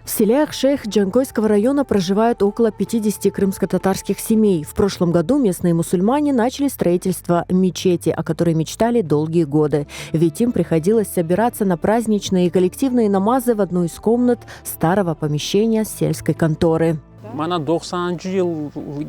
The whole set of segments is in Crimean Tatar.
В селе Акшейх Джанкойского района проживает около 50 крымско-татарских семей. В прошлом году местные мусульмане начали строительство мечети, о которой мечтали долгие годы. Ведь им приходилось собираться на праздничные и коллективные намазы в одну из комнат старого помещения сельской конторы. Mana 90-ncı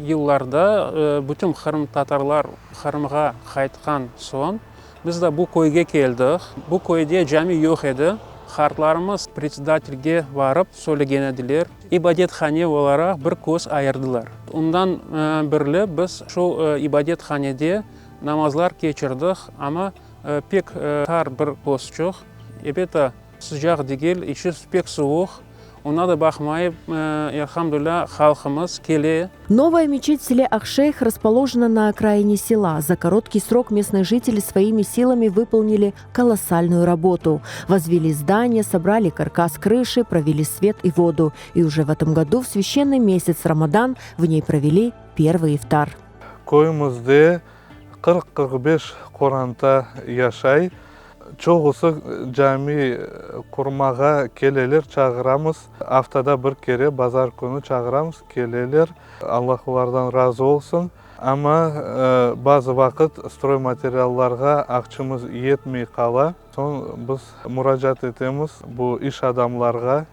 yıllarda bütün qırımtatarlar Qırımğa qaytqan soñ, biz de bu köyge keldik. Bu köyde cami yoq edi. Qartlarımız predsedatelge barıp söylegen ediler. İbadethane olaraq bir köz ayırdılar. Ondan berli biz şu ibadethanede namazlar keçirdik, amma pek tar bir közçıq. Ebet, sıcaq degil, içi pek suvuq. Oña da baqmayıp, elhamdülilâ, halqımız kele. Новая мечеть в селе Акшейх расположена на окраине села. За короткий срок местные жители своими силами выполнили колоссальную работу. Возвели здание, собрали каркас крыши, провели свет и воду. И уже в этом году, в священный месяц Рамадан, в ней провели первый ифтар. Köyümizde 40-45 qoranta yaşay. Çoqusı cami qurmağa keleler, çağıramız. Aftada bir kere, bazar künü çağıramız, keleler. Allah olardan razı olsun. Amma bazı vaqıt stroymateriallarğa aqçımız yetmey qala. Soñ biz muracaat etemiz bu iş adamlarğa,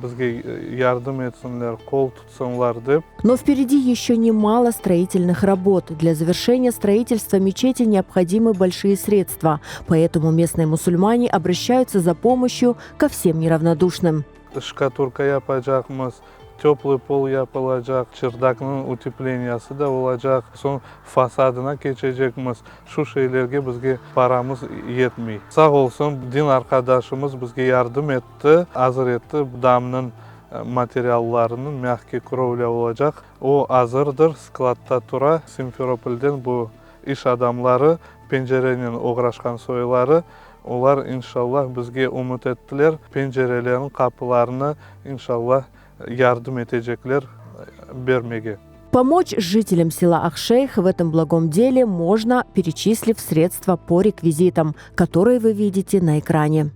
bizge yardım etsinler, qol tutsınlar dep. Но впереди еще немало строительных работ. Для завершения строительства мечети необходимы большие средства. Поэтому местные мусульмане обращаются за помощью ко всем неравнодушным. Ştukaturka yapacaqmız, töplıy pol yapılacaq, çerdaknıñ utepleniyesi de olacaq, soñ fasadına keçecekmiz. Şu şeylerge bizge paramız yetmey. Sağ olsun, din arqadaşımız bizge yardım etti, azır etti damnıñ materiallarınıñ, mâgkiy krovlâ olacaq. O azırdır, skladta tura. Simferopolden bu iş adamları, pencerenen oğraşqan soyları, olar inşallah bizge ümüt ettiler, pencerelerin qapılarını inşallah yardım etecekler bermege. Помочь жителям села Акшейх в этом благом деле можно, перечислив средства по реквизитам, которые вы видите на экране.